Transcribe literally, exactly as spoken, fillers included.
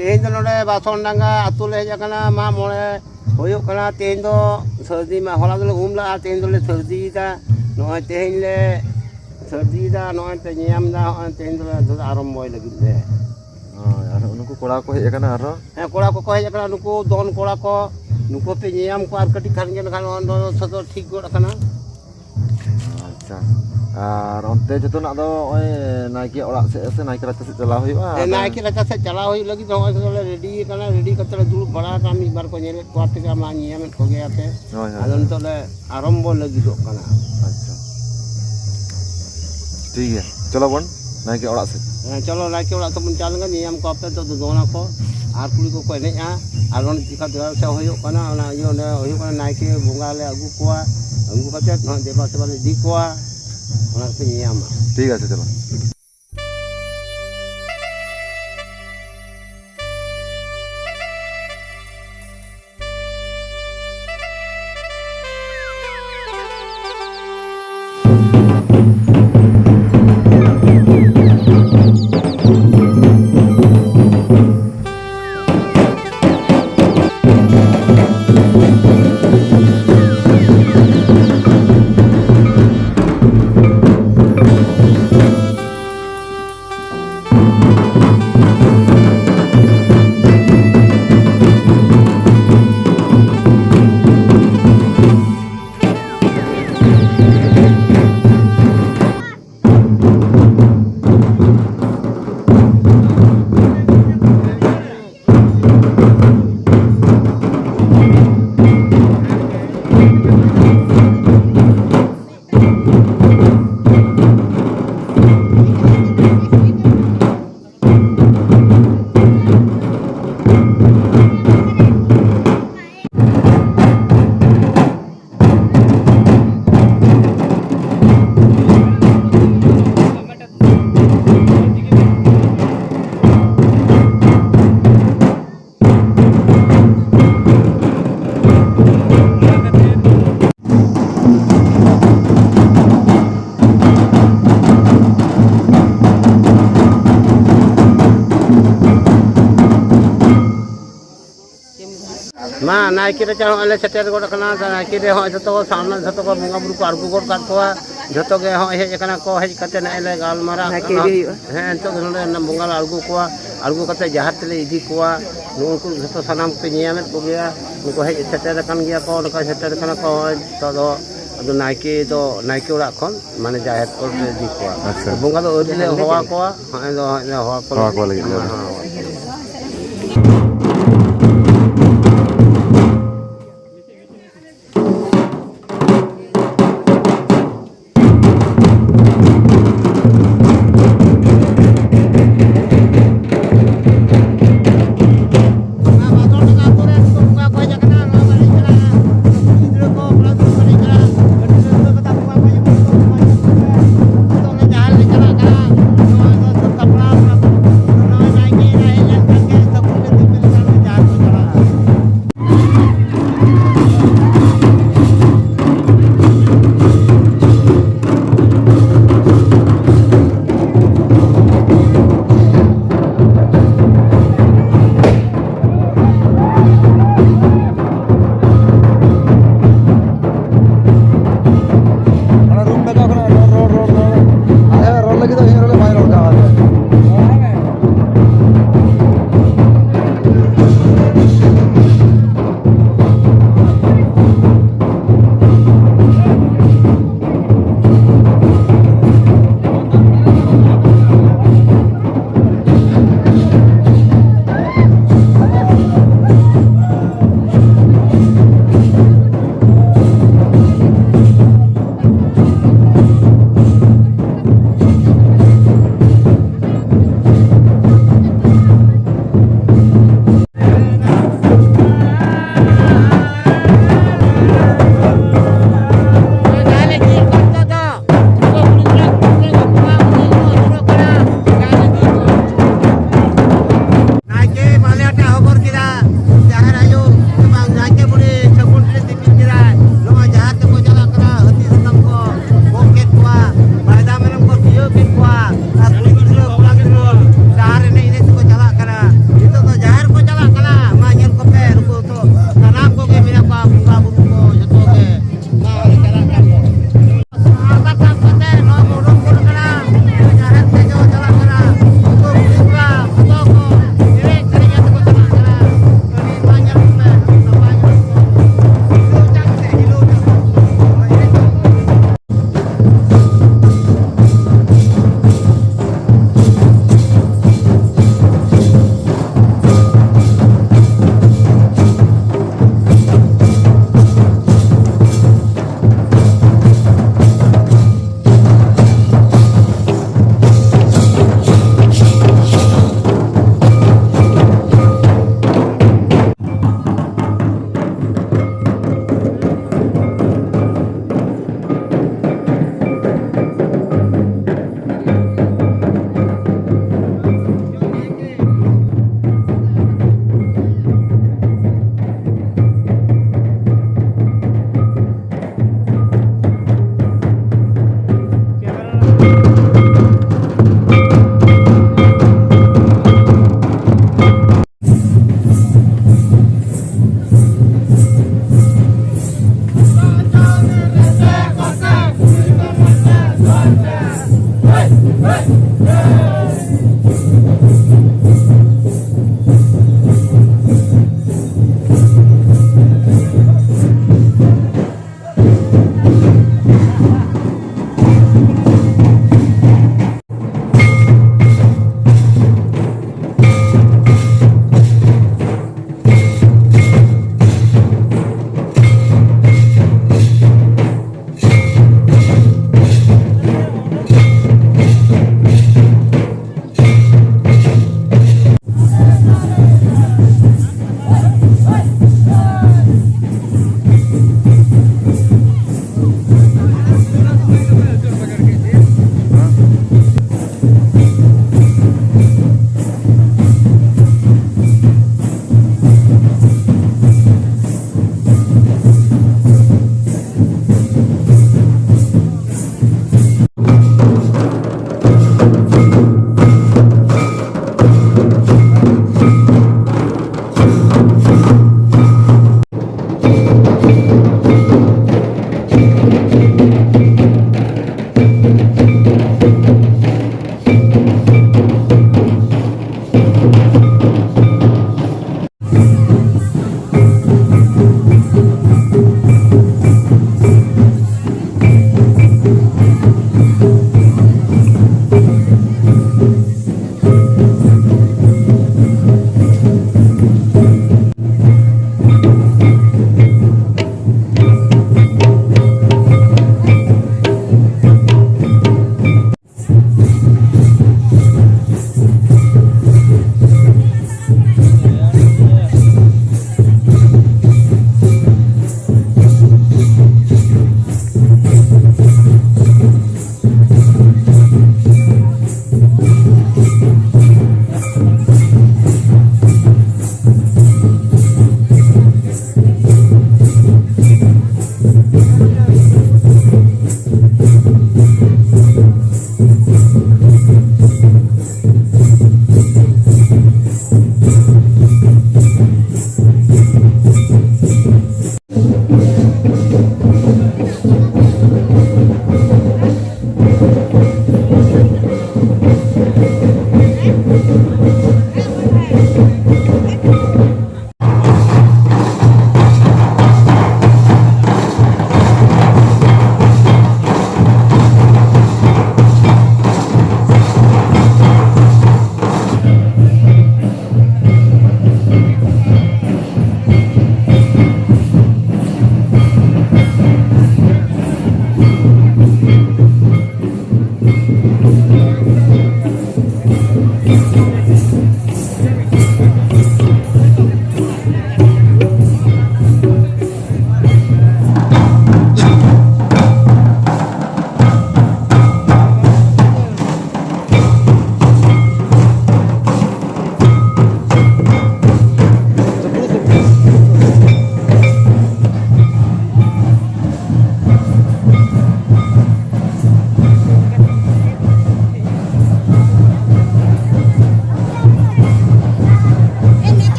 ᱛᱮᱦᱮᱧ ᱫᱚ ᱱᱚᱰᱮ ᱵᱟᱥᱚᱱᱰᱟᱸᱜᱟ ᱟᱹᱛᱩ ᱞᱮ ᱦᱮᱡ ᱟᱠᱟᱱᱟ, ᱢᱟᱜ ᱢᱚᱬᱮ ᱦᱩᱭᱩᱜ ᱠᱟᱱᱟ᱾ ᱛᱮᱦᱮᱧ ᱫᱚ ᱥᱟᱹᱨᱫᱤ ᱢᱟ, ᱦᱚᱞᱟ ᱫᱚᱞᱮ ᱩᱢ ᱞᱟᱜᱼᱟ, ᱛᱮᱦᱮᱧ ᱫᱚᱞᱮ ᱥᱟᱹᱨᱫᱤᱭᱮᱫᱟ᱾ ᱱᱚᱜᱼᱚᱭ ᱛᱮᱦᱮᱧ ᱞᱮ ᱥᱟᱹᱨᱫᱤᱭᱮᱫᱟ, ᱱᱚᱜᱼᱚᱭ ᱯᱮ ᱧᱮᱧᱟᱢ ᱮᱫᱟ, ᱱᱚᱜᱼᱚᱭ ᱛᱮᱦᱮᱧ ᱫᱚᱞᱮ ᱟᱨᱚᱢᱵᱚᱭ ᱞᱟᱹᱜᱤᱫ ᱞᱮ᱾ ᱦᱳᱭ, ᱟᱨ ᱱᱩᱠᱩ ᱠᱚᱲᱟ ᱠᱚ ᱦᱮᱡ ᱟᱠᱟᱱᱟ ᱟᱨᱦᱚᱸ? ᱦᱮᱸ, ᱠᱚᱲᱟ ᱠᱚᱠᱚ ᱦᱮᱡ ᱟᱠᱟᱱᱟ, ᱱᱩᱠᱩ ᱫᱚᱱ ᱠᱚᱲᱟ ᱠᱚ, ᱱᱩᱠᱩ ᱯᱮ ᱧᱮᱧᱟᱢ ᱠᱚᱣᱟ ᱟᱨ ᱠᱟᱹᱴᱤᱡ ᱠᱷᱟᱱ ᱜᱮ ᱱᱟᱦᱟᱜ ᱱᱚᱣᱟ ᱫᱚ ᱥᱚᱫᱚᱨ ᱴᱷᱤᱠ ᱜᱚᱫ ᱟᱠᱟᱱᱟ᱾ ᱟᱪᱪᱷᱟ, ᱟᱨ ᱚᱱᱛᱮ ᱡᱚᱛᱚᱱᱟᱜ ᱫᱚ ᱱᱚᱜᱼᱚᱭ ᱱᱟᱭᱠᱮ ᱚᱲᱟᱜ ᱥᱮᱫ ᱥᱮ ᱱᱟᱭᱠᱮ ᱨᱟᱪᱟ ᱥᱮᱫ ᱪᱟᱞᱟᱣ ᱦᱩᱭᱩᱜᱼᱟ? ᱦᱮᱸ, ᱱᱟᱭᱠᱮ ᱨᱟᱪᱟ ᱥᱮᱫ ᱪᱟᱞᱟᱣ ᱦᱩᱭᱩᱜ ᱞᱟᱹᱜᱤᱫ ᱱᱚᱜᱼᱚᱭ ᱫᱚᱞᱮ ᱨᱮᱰᱤ ᱟᱠᱟᱱᱟ, ᱨᱮᱰᱤ ᱠᱟᱛᱮ ᱞᱮ ᱫᱩᱲᱩᱵ ᱵᱟᱲᱟ ᱟᱠᱟᱱᱟ, ᱢᱤᱫ ᱵᱟᱨ ᱠᱚ ᱧᱮᱞᱮᱫ ᱠᱚᱣᱟ ᱯᱮ ᱢᱟ, ᱧᱮᱧᱟᱢᱮᱫ ᱠᱚᱜᱮᱭᱟ ᱯᱮ᱾ ᱦᱳᱭ, ᱦᱳᱭ, ᱟᱫᱚ ᱦᱳᱭ᱾ ᱱᱤᱛᱚᱜ ᱞᱮ ᱟᱨᱚᱢᱵᱚ ᱞᱟᱹᱜᱤᱫᱚᱜ ᱠᱟᱱᱟ᱾ ᱟᱪᱪᱷᱟ, ᱴᱷᱤᱠ ᱜᱮᱭᱟ, ᱪᱚᱞᱚ ᱵᱚᱱ ᱱᱟᱭᱠᱮ ᱚᱲᱟᱜ ᱥᱮᱫ᱾ ᱦᱮᱸ, ᱪᱚᱞᱚ ᱱᱟᱭᱠᱮ ᱚᱲᱟᱜ ᱥᱮᱫ ᱵᱚᱱ ᱪᱟᱞᱟᱜ ᱞᱮᱱᱠᱷᱟᱱ ᱧᱮᱧᱟᱢ ᱠᱚᱣᱟ ᱯᱮ, ᱱᱤᱛᱚᱜ ᱫᱚ ᱫᱚᱱ ᱟᱠᱚ ᱟᱨ ᱠᱩᱲᱤ ᱠᱚᱠᱚ ᱮᱱᱮᱡᱼᱟ᱾ ᱟᱨ ᱚᱸᱰᱮ ᱪᱤᱠᱟ ᱫᱚ ᱥᱮ ᱦᱩᱭᱩᱜ ᱠᱟᱱᱟ, ᱚᱱᱟ ᱤᱭᱟᱹ ᱚᱸᱰᱮ ᱦᱩᱭᱩᱜ ᱠᱟᱱᱟ, ᱱᱟᱭᱠᱮ ᱵᱚᱸᱜᱟ ᱞᱮ ᱟᱹᱜᱩ ᱠᱚᱣᱟ, ᱟᱹᱜᱩ ᱠᱟᱛᱮ ᱱᱚᱣᱟ ᱫᱮᱵᱟ ᱥᱮᱵᱟ ᱞᱮ ᱤᱫᱤ ᱠᱚᱣᱟ, ᱚᱱᱟ ᱠᱚᱯᱮ ᱧᱮᱧᱟᱢᱟ᱾ ᱴᱷᱤᱠ ᱟᱪᱷᱮ, ᱪᱚᱞᱚ᱾ ᱱᱟᱭᱠᱮ ᱨᱟᱪᱟ ᱦᱚᱸᱜᱼᱚᱭ ᱞᱮ ᱥᱮᱴᱮᱨ ᱜᱚᱫ ᱟᱠᱟᱱᱟ᱾ ᱱᱟᱭᱠᱮ ᱨᱮ ᱦᱚᱸᱜᱼᱚᱭ ᱡᱷᱚᱛᱚ ᱠᱚ ᱥᱟᱢᱱᱟ, ᱡᱷᱚᱛᱚ ᱠᱚ ᱵᱚᱸᱜᱟ ᱵᱩᱨᱩ ᱠᱚ ᱟᱬᱜᱚ ᱜᱚᱫ ᱠᱟᱜ ᱠᱚᱣᱟ᱾ ᱡᱷᱚᱛᱚ ᱜᱮ ᱦᱚᱸᱜᱼᱚᱭ ᱦᱮᱡ ᱟᱠᱟᱱᱟ ᱠᱚ, ᱦᱮᱡ ᱠᱟᱛᱮ ᱱᱚᱜᱼᱚᱭ ᱞᱮ ᱜᱟᱞᱢᱟᱨᱟᱜ ᱱᱟᱭᱠᱮ ᱠᱟᱱᱟ᱾ ᱤᱫᱤ ᱦᱩᱭᱩᱜᱼᱟ᱾ ᱦᱮᱸ, ᱱᱤᱛᱚᱜ ᱜᱮ ᱱᱚᱰᱮ ᱵᱚᱸᱜᱟ ᱞᱮ ᱟᱬᱜᱚ ᱠᱚᱣᱟ, ᱟᱬᱜᱚ ᱠᱟᱛᱮ ᱡᱟᱦᱮᱨ ᱛᱮᱞᱮ ᱤᱫᱤ ᱠᱚᱣᱟ᱾ ᱱᱩᱠᱩ ᱡᱷᱚᱛᱚ ᱥᱟᱱᱟᱢ ᱠᱚᱯᱮ ᱧᱮᱧᱟᱢᱮᱫ ᱠᱚᱜᱮᱭᱟ, ᱱᱩᱠᱩ ᱦᱮᱡ ᱥᱮᱴᱮᱨ ᱟᱠᱟᱱ ᱜᱮᱭᱟ ᱠᱚ, ᱱᱚᱝᱠᱟ ᱥᱮᱴᱮᱨ ᱟᱠᱟᱱᱟ ᱠᱚ᱾ ᱦᱚᱸᱜᱼᱚᱭ ᱱᱤᱛᱚᱜ ᱫᱚ ᱟᱫᱚ ᱱᱟᱭᱠᱮ ᱫᱚ ᱱᱟᱭᱠᱮ ᱚᱲᱟᱜ ᱠᱷᱚᱱ ᱢᱟᱱᱮ ᱡᱟᱦᱮᱨ ᱠᱚ ᱤᱫᱤ ᱠᱚᱣᱟ᱾ ᱟᱪᱪᱷᱟ᱾ ᱵᱚᱸᱜᱟ ᱫᱚ ᱟᱹᱣᱨᱤ ᱞᱮ ᱦᱚᱦᱚ ᱟᱠᱚᱣᱟ, ᱦᱚᱸᱜᱼᱚᱭ ᱫᱚ ᱦᱚᱦᱚ ᱟᱠᱚ ᱦᱚᱦᱚ ᱟᱠᱚ ᱞᱟᱹᱜᱤᱫ ᱞᱮ ᱦᱮᱸ, ᱦᱮᱸ᱾